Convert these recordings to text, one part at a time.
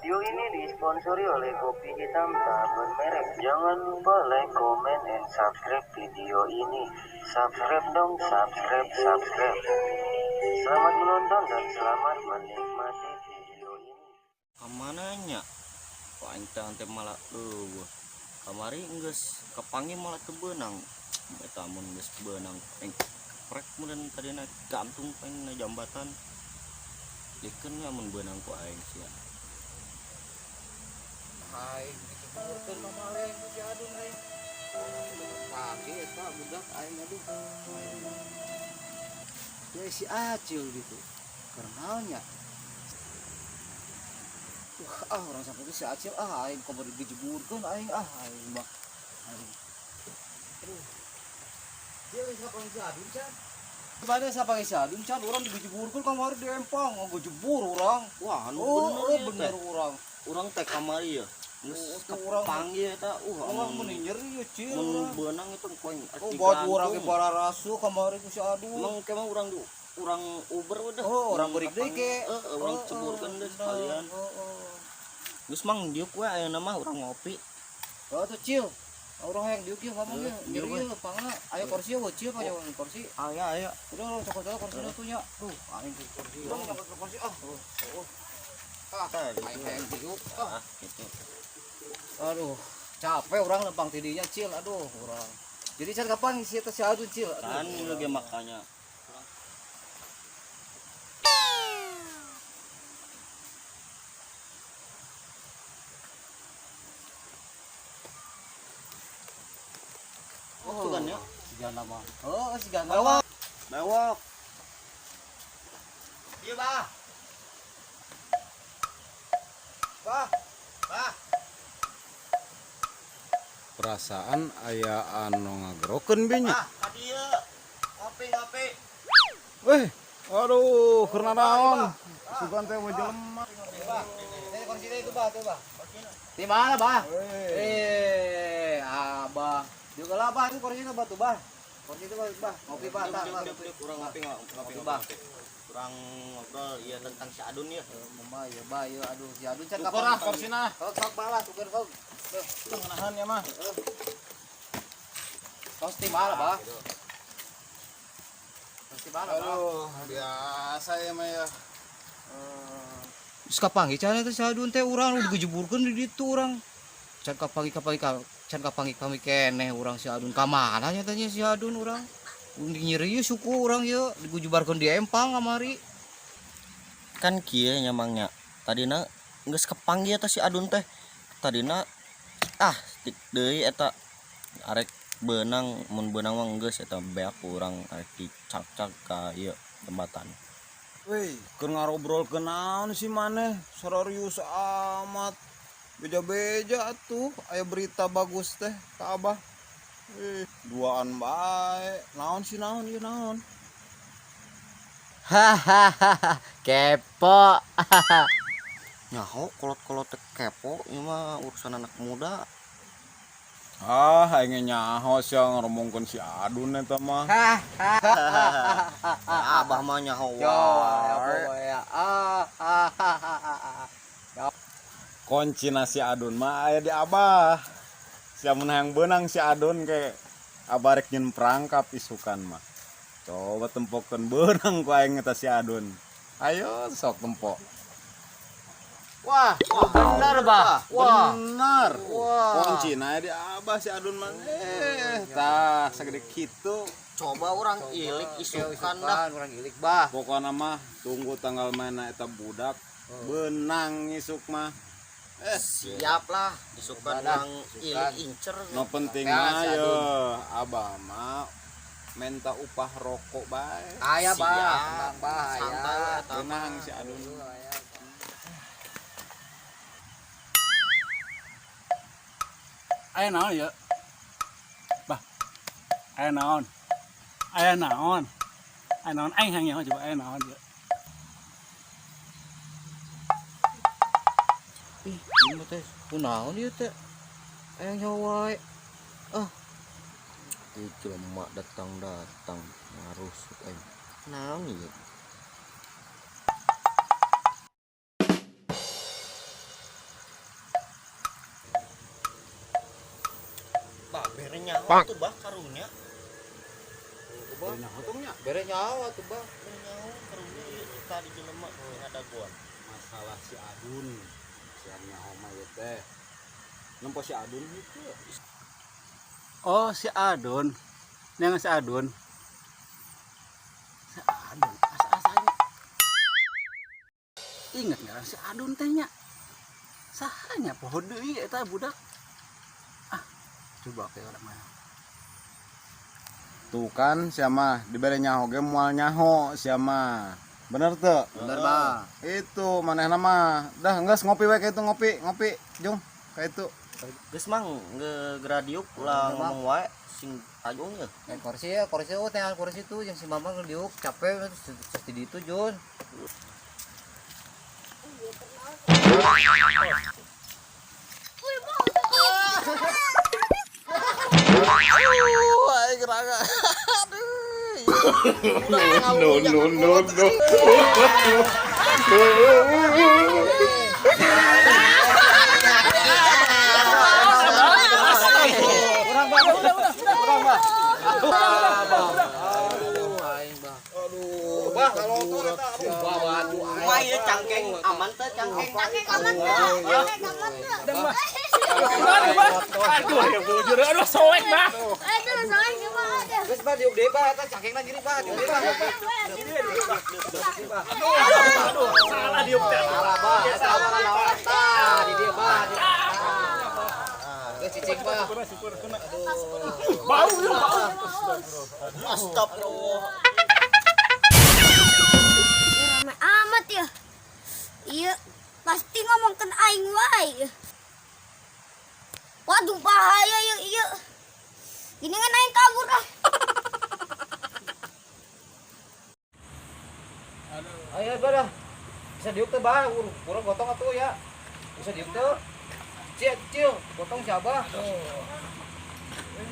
Video ini disponsori oleh kopi hitam tak bermerek. Jangan lupa like, comment, and subscribe video ini. Subscribe dong, subscribe, subscribe. Selamat menonton dan selamat menikmati video ini. Kamananya kok aing teh teh malah euweuh kamari, geus kapanggih malah teu beunang. Eta mun geus beunang aing prek kemudian tadina gantung aing na jambatan dikeun nya mun beunang ku aing sia. Aing diceburkeun kamari ku si Adun aing. Pagi eta budak aing, aduh. Aing. Ya si Acil gitu. Kenalnya. Wah, ah orang sampai si Acil ah aing komo dijeburkeun aing ah aing mah. Aing. Aduh. Dia geus kapan si Adun can? Mana siapa si Adun can, urang dijeburkeun kamari di empang, oh jebur urang. Wah, anu Oh, bener oh, ya bener teh. Urang. Urang teh kamari ya geus Oh, tuh urang. Kapanggih eta Urang amun mun nyeri ya cil. mun Urang. beunang itu ku aing Oh, buat urang ge digantung. bararasu kamari ku si Adun. Emang kemang urang du urang Uber udah. Oh, urang beurik deui ge. Heeh, urang Oh, ceburkeun oh, deh sekalian. Oh, oh. Geus mang diuk we ayeuna mah urang ngopi. Oh, tuh cil. Urang hayang diuk ieu ngomong Eh, ieu. diuk Nyeri we. ieu pangna. Aya kursi euweuh cil, pang kursi. Aya aya. Udah urang cokot kursi tuh nya. Duh, aing di kursi. Urang nyokot ke kursi ah. Oh, oh. Ah, aing hayang diuk ah. Ah, gitu. Aduh, capek urang lempang tidinya cil. Aduh, urang. Jadi can kapan si eta si Adun cil? Aduh. Kan ieu ge makanya. Oh, Tuh kan ya. Sigana mah. Oh, sigana Bewok. mah. Bewok. Iya, Bah. Bah. Bah. Perasaan aya anu ngagerokeun be nya. Ah, ka dieu. Ngopi ngopi. Weh, aduh, keur naon? Sugan teh mah jelema. Bah. Ini kursi itu, Bah, tuh, Bah. Di mana, Bah? Weh. Eh, Abah. Juga lah, Bah, itu kursinya Bah tuh, Bah. Kursi itu, Bah, Bah. Ngopi, Bah, tah, Bah. Diuk, diuk, urang ngopi ngopi ngopi. Bah. Ngopi. Urang ngobrol ieu tentang si Adun ya. Eh, Mama ya, Bah, ya, aduh, si Adun can Tuker ah korsina. Sok, sok, Bah lah, tuker, sok. Tuh ngeunaheun ya mah. Tos di mana, Bah? Tos di mana, Bah? Aduh, biasa ya mah ya. Terus kapanggih can eta si Adun teh urang digejeburkeun di ditu urang. Can kapanggih kapanggih can kapanggih kami keneh urang si Adun ka mana nya tanya si Adun urang. Nyeri ieu suku urang ieu digujubarkeun di empang kamari. Kan kieu nya mang nya. Tadina geus kapanggih eta si Adun teh. Tadina ah tik deui eta arek beunang, mun beunang mah geus eta beak ku urang arek dicak-cak ka ieu jembatan. Weh, keur ngarobrolkeun naon sih maneh? Serius amat. Beja-beja atuh aya berita bagus teh ka Abah. Eh, duaan bae. Naon sih naon ieu naon? Hahaha, kepo. Nyaho kolot-kolot teh kepo ieu mah urusan anak muda. Ah, aing ge nyaho sia ngomongkeun si Adun eta mah. Abah mah nyaho Yo, wae. ya, ah, ah, ah, ah, ah. Kunci si Adun mah aya di Abah. Sia mun hayang beunang si Adun ke Abah rek nyeun perangkap isukan mah. Coba tempokeun beunang ku aing eta si Adun. Ayo sok tempo. Wah, bener, Bah. Wah. Bener. Wah. Kuncina di Abah si Adun mah. Eh, tah sagede kitu. Coba urang ilik isukan dah. Urang ilik, Bah. Pokokna mah tunggu tanggal mainna eta budak beunang isuk mah. Eh, Siap lah, isukan Coba dah, urang isukan. ilik incer. No penting Ya, mah si ye Adun. Abah mah minta upah rokok bae. Aya, Bah. Siap. Tenang, Bah. Aya. Santai we eta mah. Tenang si Adun. Aya, Bah. Aya naon ya? Bah. Aya naon? Aya naon? Aya naon aing hayang nyaho coba aya naon ya? Ih, ieu teh kunaon ieu teh? Aya nyawa wae. Ieu jelema datang-datang ngarusuk aing. Naon ieu? Bere nyawa tuh bah karunya. Bere nyawa tuh nya. Bere nyawa tuh bah. Bere nyawa karunya ieu tadi jelema ngadagoan. Masalah si Adun. Si nyaho mah ieu teh. Nempo si Adun gitu. Oh, si Adun. Neng si Adun. Si Adun asa-asanya. Ingat nggak si Adun teh nya? Sahanya poho deui eta budak. Ah, coba ke orang mana. Tuh kan sia mah dibere nyaho ge moal nyaho sia mah. Bener teu? Bener bah. Itu manehna mah. Dah geus ngopi we ka itu ngopi, ngopi jung ka itu. Geus mang geura diuk ulah ngomong wae sing tajung ya. Kursi ya, kursi oh tengan kursi tuh yang si Mamang diuk capek terus di itu Jun. No no no no. Urang bah. Aduh, aing bah. Aduh, bah kalau tuh eta aduh batu aing. Wah, ieu cangkeng aman teh cangkeng. Cangkeng aman tuh. Cangkeng aman tuh. Aduh, ya bujur, aduh soek bah. Aduh, soalnya cuma ada. Geus bah diuk deui bah eta cangkengna nyeri bah, diuk deui bah. Aduh, salah diuk teh. Salah bah, eta aman lawan tah di dieu bah. Geus cicing bah. Bau ya, bau. Astagfirullah. Rame amat ya. Iya, pasti ngomongkeun aing wae. Waduh, bahaya ya, iya. Ini kan aing kabur ah. Ayo bah dah. Bisa diuk teh bah, urang gotong atuh ya. Bisa diuk teh. Cil, cil, gotong si Abah.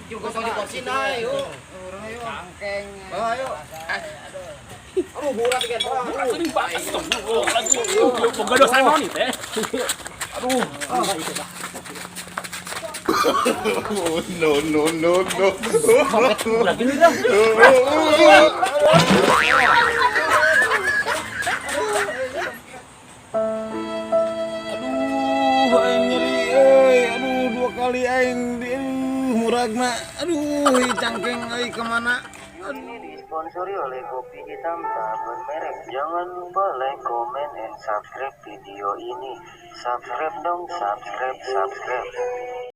Cil gotong di kursi nah, yuk. Urang ayo. Cangkeng. Bah, ayo. Aduh, burat ikan bah. Sering banget. Astagfirullah. Boga dosa naon ieu teh? Aduh. No no no no. Lagi nih dah. Aduh, aing nyeri euy. Aduh, dua kali aing di muragna. Aduh, ieu cangkeng euy kemana? Ini disponsori oleh kopi hitam tak bermerek. Jangan lupa like, comment, and subscribe video ini. Subscribe dong, subscribe, subscribe.